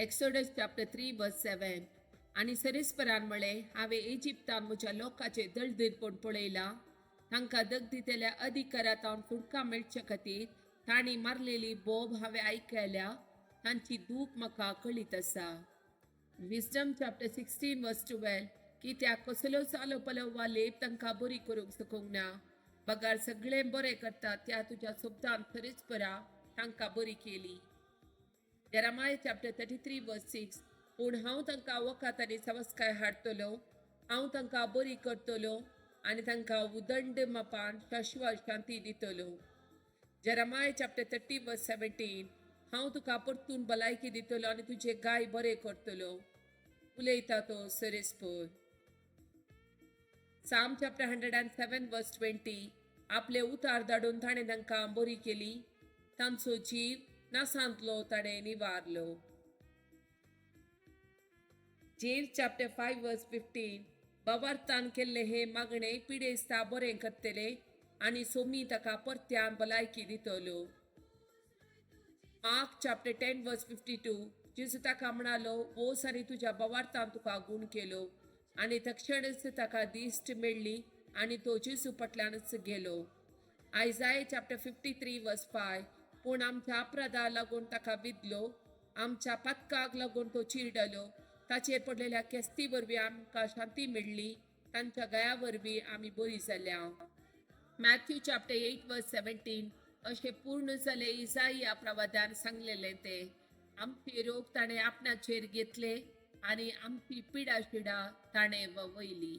Exodus chapter 3 verse 7. आनी सरेस्परान म्हळें, हांवें इजिप्तान म्हज्या लोकांचें दळदीरपण पळयलां. तांकां दग दितल्या अधिकारांत सुटका मेळचे खातीर तांणी मारलेली बोब हांवें आयकल्या. तांची दूख म्हाका कळीत आसा. Wisdom chapter 16 verse 12. कित्याक कसलोच आलो वा लेप तांकां बरी करूंक शकूंक ना, बगार सगळें बरें करता त्या तुज्या शब्दान सरेस्परा तांकां बरी केली. Jeremiah chapter 33 verse 6. पूण हांव तांकां वखद आनी सवस्काय हाडटलो. हांव तांकां बरी करतलो आनी तांकां उदंड मापान शाश्वत शांती दितलो. Jeremiah chapter 30 verse 17. हांव तुका परतून भलायकी दितलो आनी तुजे घाय बरे करतलो. उलयता तो सरेस्पर. Psalm chapter 107 verse 20. आपले उतार धाडून ताणें तांकां बरी केली. तांचो जीव नासांतलो ताणें निवारलो. James chapter 5 verse 15. भावार्थान केल्ले हे मागणे पिडेस्ता बरें करतले आनी सोमी ताका परत्यान भलायकी दितलो. Mark chapter 10 verse 52. जेजू ताका म्हणालो, वोस आनी तुज्या भावार्थान तुका गूण केलो. आनी तक्षणच ताका दिश्ट मेळ्ळी आनी तो जेजू फाटल्यानच गेलो. Isaiah chapter 53 verse 5. पूण आमच्या अपराधाक लागून ताका विदलो, आमच्या पातकाक लागून तो चिरडलो. ताचेर पडलेल्या केस्ती वरवीं आमकां शांती मेळ्ळी. तांच्या घाया वरवीं आमी बरी जाल्या. Matthew chapter 8 verse 17. अशें पूर्ण जालें इजाया प्रवाद्यान सांगलेलें ते, आमचे रोग ताणें आपणाचेर घेतले आनी आमची पिडा शिडा ताणें वयली.